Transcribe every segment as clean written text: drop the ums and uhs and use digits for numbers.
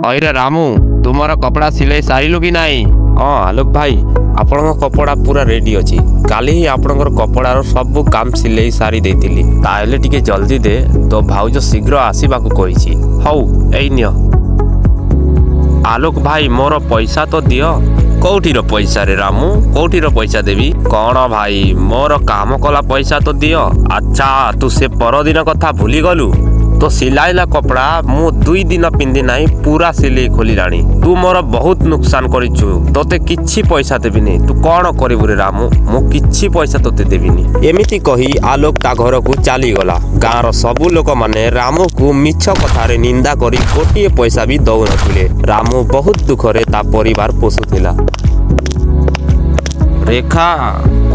ଅଇରେ ରାମୁ, ତୁମର କପଡ଼ା ସିଲେଇ ସାରିଲୁ କି ନାହିଁ? ହଁ ଆଲୋକ ଭାଇ, ଆପଣଙ୍କ କପଡ଼ା ପୁରା ରେଡ଼ି ଅଛି। କାଲି ହିଁ ଆପଣଙ୍କର କପଡ଼ାର ସବୁ କାମ ସିଲେଇ ସାରି ଦେଇଥିଲି। ତାହେଲେ ଟିକେ ଜଲ୍ଦି ଦେ, ତୋ ଭାଉଜ ଶୀଘ୍ର ଆସିବାକୁ କହିଛି। ହଉ, ଏଇ ନିଅ। ଆଲୋକ ଭାଇ, ମୋର ପଇସା ତ ଦିଅ। କୋଉଠିର ପଇସାରେ ରାମୁ? କୋଉଠିର ପଇସା ଦେବି? କଣ ଭାଇ, ମୋର କାମ କଲା ପଇସା ତ ଦିଅ। ଆଚ୍ଛା, ତୁ ସେ ପରଦିନ କଥା ଭୁଲିଗଲୁ? ତୋ ସିଲାଇଲା କପଡ଼ା ମୁଁ 2 ଦିନ ପିନ୍ଧି ନାହିଁ, ପୁରା ସିଲେଇ ଖୋଲିଲାଣି। ତୁ ମୋର ବହୁତ ନୁକସାନ କରିଛୁ। ତୋତେ କିଛି ପଇସା ଦେବିନି। ତୁ କଣ କରିବୁ ରେ ରାମୁ? ମୁଁ କିଛି ପଇସା ତୋତେ ଦେବିନି। ଏମିତି କହି ଆଲୋକ ତା ଘରକୁ ଚାଲିଗଲା। ଗାଁର ସବୁ ଲୋକମାନେ ରାମୁକୁ ମିଛ କଥାରେ ନିନ୍ଦା କରି ଗୋଟିଏ ପଇସା ବି ଦଉନଥିଲେ। ରାମୁ ବହୁତ ଦୁଃଖରେ ତା ପରିବାର ପୋଷୁଥିଲା। ରେଖା,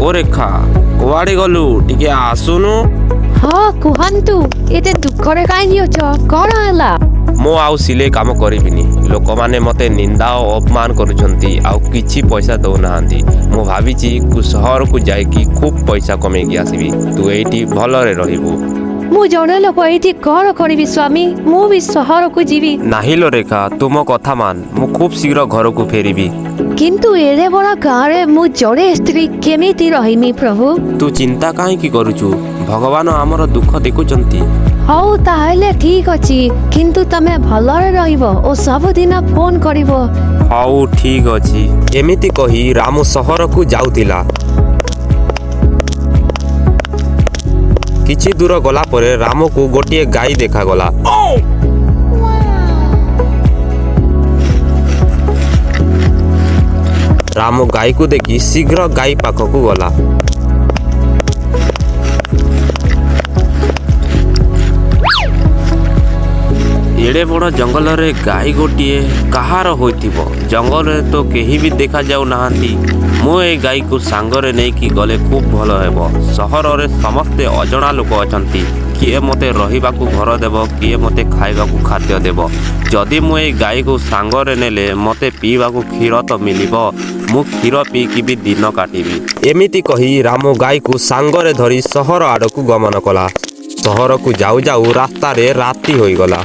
ଓ ରେଖା, କୁଆଡ଼େ ଗଲୁ? ଟିକେ ଆସୁନୁ। ହଁ, କୁହନ୍ତୁ। ଏତେ ଦୁଃଖରେ କାହିଁକି ଅଛ? କଣ ହେଲା? ମୁଁ ଆଉ ସିଲେଇ କାମ କରିବିନି। ଲୋକମାନେ ମୋତେ ନିନ୍ଦା ଓ ଅପମାନ କରୁଛନ୍ତି ଆଉ କିଛି ପଇସା ଦଉନାହାନ୍ତି। ମୁଁ ଭାବିଛି ସହରକୁ ଯାଇକି ଖୁବ୍ ପଇସା କମେଇକି ଆସିବି। ତୁ ଏଇଠି ଭଲରେ ରହିବୁ। ମୁଁ ଜଣେ ଲୋକ ଏଇଠି କଣ କରିବି ସ୍ୱାମୀ? ମୁଁ ବି ସହରକୁ ଯିବି। ନାହିଁ ଲୋ ରେଖା, ତୁ ମୋ କଥା ମାନ। ମୁଁ ଖୁବ୍ ଶୀଘ୍ର ଘରକୁ ଫେରିବି। କିନ୍ତୁ ଏଡ଼େ ବଡ଼ ଗାଁରେ ମୁଁ ଜଣେ ସ୍ତ୍ରୀ କେମିତି ରହିମି ପ୍ରଭୁ? ତୁ ଚିନ୍ତା କାହିଁକି କରୁଛୁ? ଭଗବାନ ଆମର ଦୁଃଖ ଦେଖୁଛନ୍ତି। ହଉ, ତାହେଲେ ଠିକ ଅଛି। କିନ୍ତୁ ତମେ ଭଲରେ ରହିବ ଓ ସବୁଦିନ ଫୋନ କରିବ। ହଉ, ଠିକ ଅଛି। ଏମିତି କହି ରାମୁ ସହରକୁ ଯାଉଥିଲା। କିଛି ଦୂର ଗଲା ପରେ ରାମକୁ ଗୋଟିଏ ଗାଈ ଦେଖାଗଲା। ରାମୁ ଗାଈକୁ ଦେଖି ଶୀଘ୍ର ଗାଈ ପାଖକୁ ଗଲା। ଏଡ଼େ ବଡ଼ ଜଙ୍ଗଲରେ ଗାଈ ଗୋଟିଏ କାହାର ହୋଇଥିବ? ଜଙ୍ଗଲରେ ତ କେହି ବି ଦେଖାଯାଉ ନାହାନ୍ତି। ମୁଁ ଏଇ ଗାଈକୁ ସାଙ୍ଗରେ ନେଇକି ଗଲେ ଖୁବ୍ ଭଲ ହେବ। ସହରରେ ସମସ୍ତେ ଅଜଣା ଲୋକ ଅଛନ୍ତି। କିଏ ମୋତେ ରହିବାକୁ ଘର ଦେବ? କିଏ ମୋତେ ଖାଇବାକୁ ଖାଦ୍ୟ ଦେବ? ଯଦି ମୁଁ ଏଇ ଗାଈକୁ ସାଙ୍ଗରେ ନେଲେ ମୋତେ ପିଇବାକୁ କ୍ଷୀର ତ ମିଳିବ। ମୁଁ କ୍ଷୀର ପିଇକି ବି ଦିନ କାଟିବି। ଏମିତି କହି ରାମୁ ଗାଈକୁ ସାଙ୍ଗରେ ଧରି ସହର ଆଡ଼କୁ ଗମନ କଲା। ସହରକୁ ଯାଉ ଯାଉ ରାସ୍ତାରେ ରାତି ହୋଇଗଲା।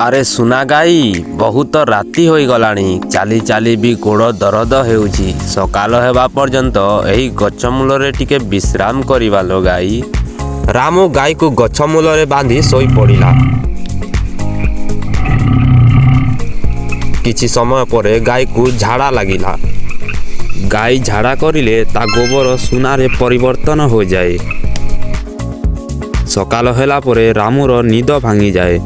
ଆରେ ସୁନା ଗାଈ, ବହୁତ ରାତି ହୋଇଗଲାଣି। ଚାଲି ଚାଲି ବି ଗୋଡ଼ ଦରଦ ହେଉଛି। ସକାଳ ହେବା ପର୍ଯ୍ୟନ୍ତ ଏହି ଗଛ ମୂଳରେ ଟିକେ ବିଶ୍ରାମ କରିବା ଲୋ ଗାଈ। ରାମୁ ଗାଈକୁ ଗଛ ମୂଳରେ ବାନ୍ଧି ଶୋଇପଡ଼ିଲା। କିଛି ସମୟ ପରେ ଗାଈକୁ ଝାଡ଼ା ଲାଗିଲା। ଗାଈ ଝାଡ଼ା କରିଲେ ତା ଗୋବର ସୁନାରେ ପରିବର୍ତ୍ତନ ହୋଇଯାଏ। ସକାଳ ହେଲା ପରେ ରାମୁର ନିଦ ଭାଙ୍ଗିଯାଏ।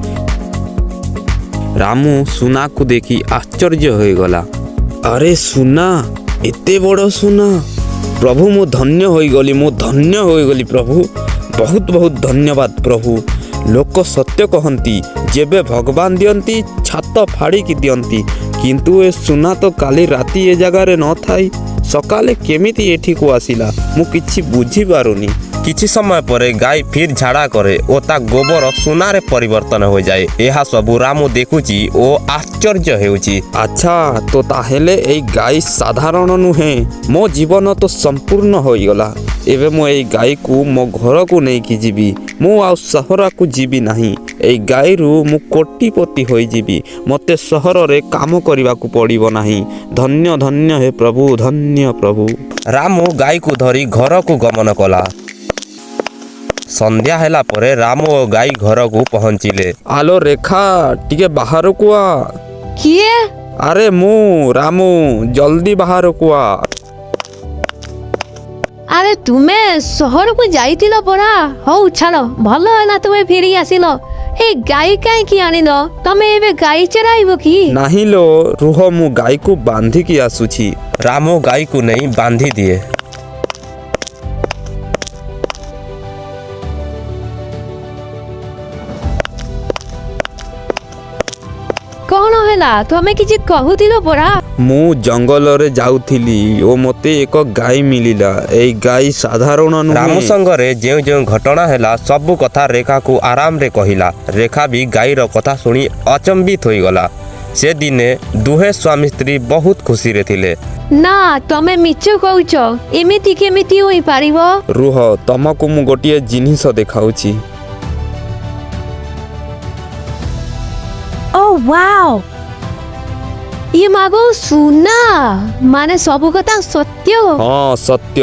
ରାମୁ ସୁନାକୁ ଦେଖି ଆଶ୍ଚର୍ଯ୍ୟ ହୋଇଗଲା। ଆରେ ସୁନା, ଏତେ ବଡ଼ ସୁନା! ପ୍ରଭୁ, ମୁଁ ଧନ୍ୟ ହୋଇଗଲି, ମୁଁ ଧନ୍ୟ ହୋଇଗଲି ପ୍ରଭୁ। ବହୁତ ବହୁତ ଧନ୍ୟବାଦ ପ୍ରଭୁ। ଲୋକ ସତ୍ୟ କହନ୍ତି, ଯେବେ ଭଗବାନ ଦିଅନ୍ତି ଛାତ ଫାଡ଼ିକି ଦିଅନ୍ତି। କିନ୍ତୁ ଏ ସୁନା ତ କାଲି ରାତି ଏ ଜାଗାରେ ନଥାଇ ସକାଳେ କେମିତି ଏଠିକୁ ଆସିଲା? ମୁଁ କିଛି ବୁଝିପାରୁନି। କିଛି ସମୟ ପରେ ଗାଈ ଫିର୍ ଝାଡ଼ା କରେ ଓ ତା ଗୋବର ସୁନାରେ ପରିବର୍ତ୍ତନ ହୋଇଯାଏ। ଏହା ସବୁ ରାମୁ ଦେଖୁଛି ଓ ଆଶ୍ଚର୍ଯ୍ୟ ହେଉଛି। ଆଚ୍ଛା, ତ ତାହେଲେ ଏଇ ଗାଈ ସାଧାରଣ ନୁହେଁ। ମୋ ଜୀବନ ତ ସମ୍ପୂର୍ଣ୍ଣ ହୋଇଗଲା। ଏବେ ମୁଁ ଏଇ ଗାଈକୁ ମୋ ଘରକୁ ନେଇକି ଯିବି। ମୁଁ ଆଉ ସହରକୁ ଯିବି ନାହିଁ। ଏଇ ଗାଈରୁ ମୁଁ କୋଟିପତି ହୋଇଯିବି। ମୋତେ ସହରରେ କାମ କରିବାକୁ ପଡ଼ିବ ନାହିଁ। ଧନ୍ୟ ଧନ୍ୟ ହେ ପ୍ରଭୁ, ଧନ୍ୟ ପ୍ରଭୁ। ରାମୁ ଗାଈକୁ ଧରି ଘରକୁ ଗମନ କଲା। ସନ୍ଧ୍ୟା ହେଲା ପରେ ରାମୁ ଓ ଗାଈ ଘରକୁ ପହଞ୍ଚିଲେ। ଆଲୋ ରେଖା, ଟିକେ ବାହାରକୁ ଆ। କିଏ? ଆରେ ମୁଁ ରାମୁ, ଜଲ୍ଦି ବାହାରକୁ ଆ। ଆରେ, ତୁମେ ସହରକୁ ଯାଇଥିଲ ପରା? ହଉ ଛାଡ଼, ଭଲ ହେଲା ତୁମେ ଫେରି ଆସିଲ। ଏ ଗାଈ କାହିଁକି ଆଣିଲ? ତମେ ଏବେ ଗାଈ ଚରାଇବ କି? ନାହିଁ ଲୋ, ରୁହ, ମୁଁ ଗାଈକୁ ବାନ୍ଧିକି ଆସୁଛି। ରାମୁ ଗାଈକୁ ନେଇ ବାନ୍ଧି ଦିଏ। କଣ ହେଲା? ତମେ କିଛି କହୁଥିଲ ପରା? ମୁଁ ଜଙ୍ଗଲରେ ଯାଉଥିଲି ଓ ମୋତେ ଏକ ଗାଈ ମିଳିଲା। ଏଇ ଗାଈ ସାଧାରଣ ନୁହେଁ। ରାମୁ ସାଙ୍ଗରେ ଯେଉଁ ଯେଉଁ ଘଟଣା ହେଲା ସବୁ କଥା ରେଖାକୁ ଆରାମରେ କହିଲା। ରେଖା ବି ଗାଈର କଥା ଶୁଣି ଅଚମ୍ବିତ ହୋଇଗଲା। ସେ ଦିନେ ଦୁହେଁ ସ୍ୱାମୀ ସ୍ତ୍ରୀ ବହୁତ ଖୁସିରେ ଥିଲେ। ନା, ତମେ ମିଛ କହୁଛ। ଏମିତି କେମିତି ହୋଇପାରିବ? ରୁହ, ତମକୁ ମୁଁ ଗୋଟିଏ ଜିନିଷ ଦେଖାଉଛି। Oh, wow! ଇଏ ମାଗୋ, ସୁନା ମାନେ ସବୁ କଥା ସତ୍ୟ? ହଁ, ସତ୍ୟ।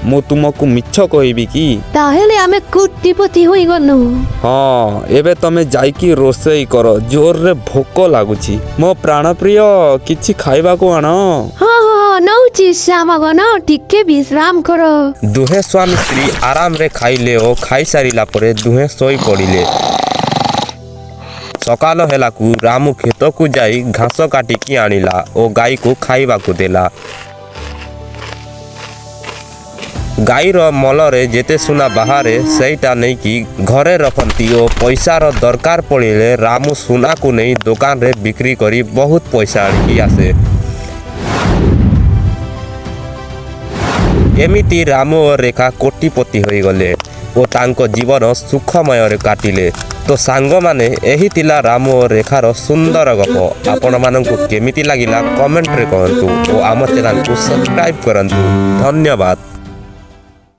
ମୁଁ ତୁମକୁ ମିଛ କହିବି କି? ତାହେଲେ ଆମେ କୋଟିପତି ହୋଇଗଲୁ। ହଁ, ଏବେ ତମେ ଯାଇକି ରୋଷେଇ କର। ଜୋରରେ ଭୋକ ଲାଗୁଛି। ମୋ ପ୍ରାଣପ୍ରିୟ, କିଛି ଖାଇବାକୁ ଆଣ। ହଁ, ନଉଛି ଶ୍ୟାମଗଣ, ଟିକେ ବିଶ୍ରାମ କର। ଦୁହେଁ ସ୍ୱାମୀ ସ୍ତ୍ରୀ ଆରାମରେ ଖାଇଲେ ଓ ଖାଇସାରିଲା ପରେ ଦୁହେଁ ଶୋଇ ପଡ଼ିଲେ। ସକାଳ ହେଲାକୁ ରାମୁ କ୍ଷେତକୁ ଯାଇ ଘାସ କାଟିକି ଆଣିଲା ଓ ଗାଈକୁ ଖାଇବାକୁ ଦେଲା। ଗାଈର ମଲରେ ଯେତେ ସୁନା ବାହାରେ, ସେଇଟା ନେଇକି ଘରେ ରଖନ୍ତି ଓ ପଇସାର ଦରକାର ପଡ଼ିଲେ ରାମୁ ସୁନାକୁ ନେଇ ଦୋକାନରେ ବିକ୍ରି କରି ବହୁତ ପଇସା ଆଣିକି ଆସେ। ଏମିତି ରାମୁ ଓ ରେଖା କୋଟିପତି ହୋଇଗଲେ ଓ ତାଙ୍କ ଜୀବନ ସୁଖମୟରେ କାଟିଲେ। ତ ସାଙ୍ଗମାନେ, ଏହି ଥିଲା ରାମୁ ଓ ରେଖାର ସୁନ୍ଦର ଗପ। ଆପଣମାନଙ୍କୁ କେମିତି ଲାଗିଲା କମେଣ୍ଟରେ କହନ୍ତୁ ଓ ଆମ ଚ୍ୟାନେଲକୁ ସବସ୍କ୍ରାଇବ୍ କରନ୍ତୁ। ଧନ୍ୟବାଦ।